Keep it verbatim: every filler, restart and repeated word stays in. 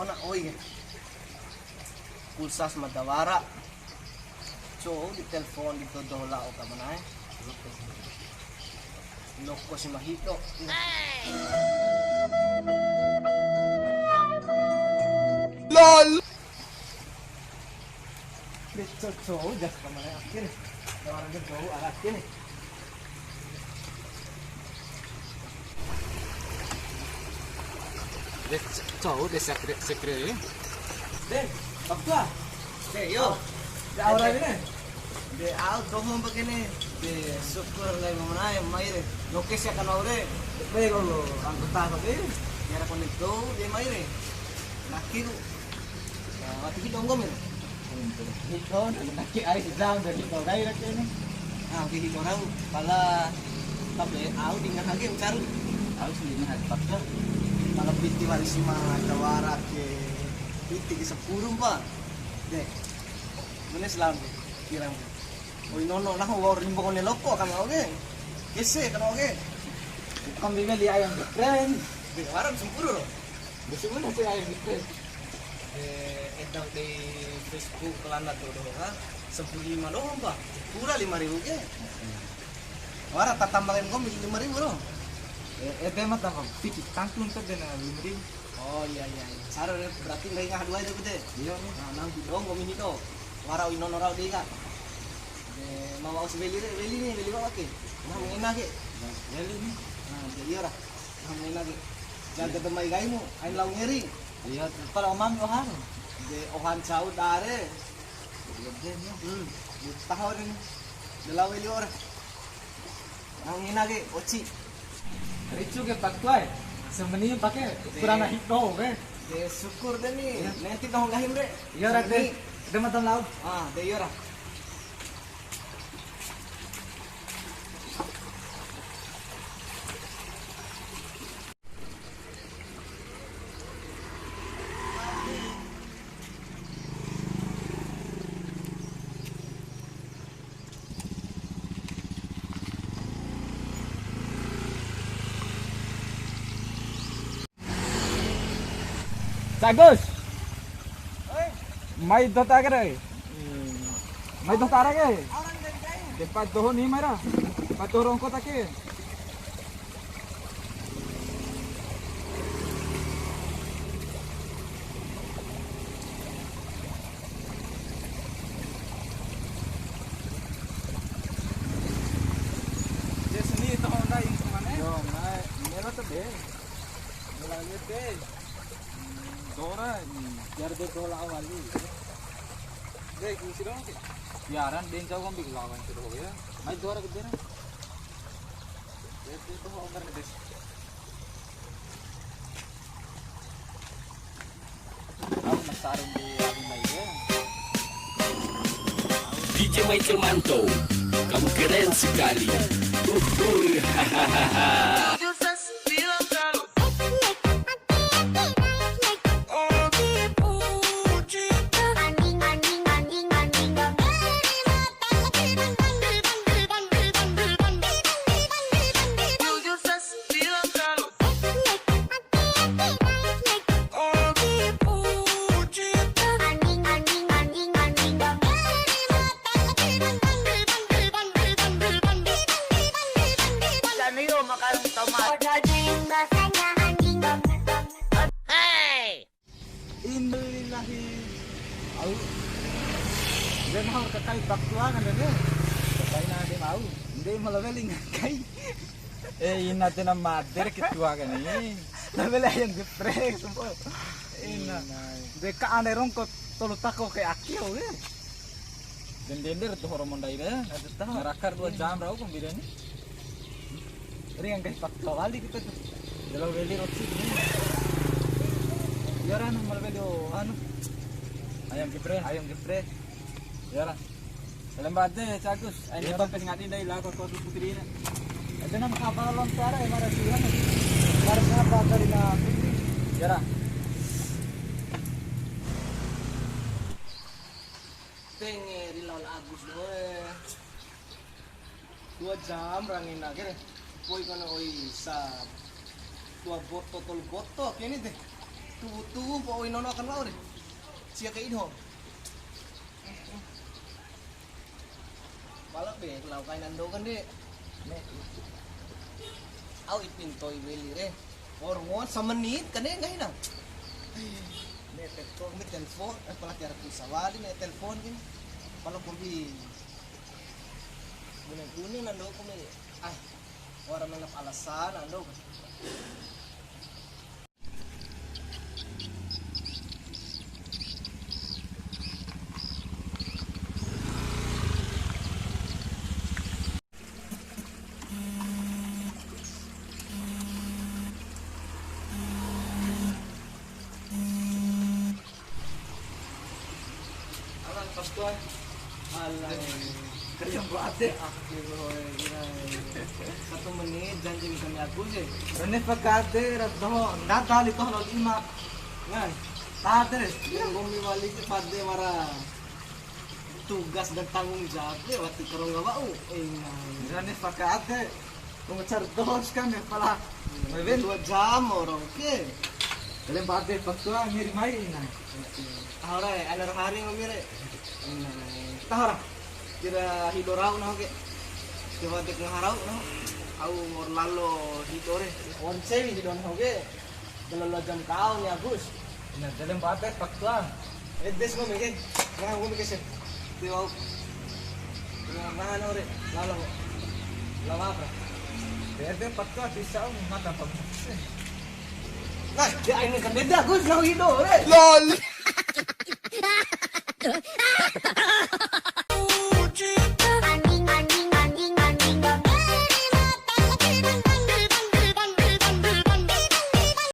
Ana oi ke. Pulsa si ma da wara. Cou di telpon di doho lao ka ma na'e. Loko si ma hido. Lol. De cou, cou, jas kamane akhir. Orang ke cou, ala akhir ni. De cou, de sakre, sakre, ya. De, Pak Tua. De, yo. De, au ra ni. De, au doho mbak ini. De, syukur lai ma na'e, mai re. Loke sia kan au re. De, kalau anggota apa de? Ya, ra kone do, de, mai re. Nakir. Ya, wati hido nggomi. Hido, naki ai jam dari hido kai ra ke ni. Ah, oke, hido rau. Pala, tapi au di ngaha ke caru. Au si ngaha paksa. Pala piti wali si ma da wara ke. Piti ke sepuru, Pak. De. Mene selam, kirang. Oi, nono, nahu wa'ur limbo kone loko kan, oke. Kese kan, oke. Kami beli ayam geprek. De, wara sepuru, ro. Besi mana sih ayam geprek? Eh, edang di Facebook kelana tuh doho ka, sepuru lima doho, Pak. Pura lima ribu ke. Wara tatamba kai nggomi lima ribu doho. Eh, ede ma tamba piti tangtung tuh dena lima ribu. Oh, iya, iya, iya. Sara re, berarti nggahi ngaha dua itu gede. Iya, iya. Nah, nang di doho nggomi ni to. Wara oi nono rau dei ka. Eh, mau wa'u si weli re, weli ni, weli wa'u ake. Nah, enak ke. Weli ni. Nah, jadi ora. Nah, enak ke. Jaga temai kaimu, ain lau ngeri. Iya, pala omam ohan. De ohan cau dare. Iya, de, iya. Hmm, taho ni. De lau weli ora. Nang ina ke, oci. Ricu ke Pak Tuai. Semeni pake kurang hido ke. De syukur de ni. Iya. Nanti tahu lahim re. Iya, ra de. Semeni. De matan lau. Ah, de iya ra. Cagus. Mai doho ta ake re. Mai doho ta ake. Depa doho ni mai ra. Pa doho rongko ta ake. Dia seni tahu anda yang kemana? Yo, mai mela tu be. Mela lihat be. Dora ni. Biar dia tahu lawan ni. Dek, isi dong ke. Biaran dia jauh ambil lawan ke doho ya. Mai dora ke dora. D J Michael Manto, kamu keren sekali. Uhuy, hahaha. Innalillahi. Au. De nahu ra kakai Pak Tua kan de. Kakai na de au. De mala weli ngaha kai. Eh, ina de na made re ke tua kani. Na weli ayam geprek, sumpah. Ina. De ka ande rongko tolu tako ke akio ke. Dendender doho romo ndai re. Aduh, tahu. Narakar dua jam rau kombi re ni. Ringa nggahi Pak Tua wali kita tuh. Jalo weli roti. Iyo ra, mal weli, oh, anu. Ayam geprek. Ayam geprek. Iyo ra. Lemba ade, Cagus. Ayo, iya, Bang, pes ngadi ndai lah, kok, kok, putri ini. Ade nama kapal lontar, eh, marah sih, kan? Marah apa, dari na putri? Iyo ra. Tenge ri lawan Agus doho e. Dua jam ra ngena ke re. Poi kono oi sa dua boto, tolu boto ke ni de. Tubuh-tubuh po oi nono akan wa'u re. Sia ke idho. Pala be lao kai nando kan de. Au ipin to'i weli re. Or ngon samenit kan de nggahi na. Ne telepon, ne telepon, eh, pala tiwara pulsa wali ne telepon ke. Pala kombi. Bune-bune nando kombi. Ah, orang menap alasan nando. Alah, pas tua. Alah. Kerja buat deh. Satu menit janji bisa nyapu sih. Rene pakade, ra doho, ndada li toh lalo lima. Nah, tade, yang gomi wali ke pade wara tugas dan tanggung jawab deh, waktu kerongga wa'u. Eh, nah. Rene pakade. Wong cerdos kan ya, pala. Wewen. Dua jam orang ke. Kalian pakai faktual ngiri mai, nah. Tahu re, ada hari ngomir re. Nah, tahu ra. Kira hido rau nah ke. Coba tek ngaharau nah. Au Orlando hido re. Once hido nah ke. Kalau lo jam kau nih, Agus. Nah, dalam pakai faktual. Eh, des ngomong ke. Nah, ngomong ke sih. Tiwau. Nah, nah, nah, ore. Lalo. Lawa apa? Berde pakka bisa mata pamukse. Nah, dia ini kan beda, Gus, nau hido, ore. Lol.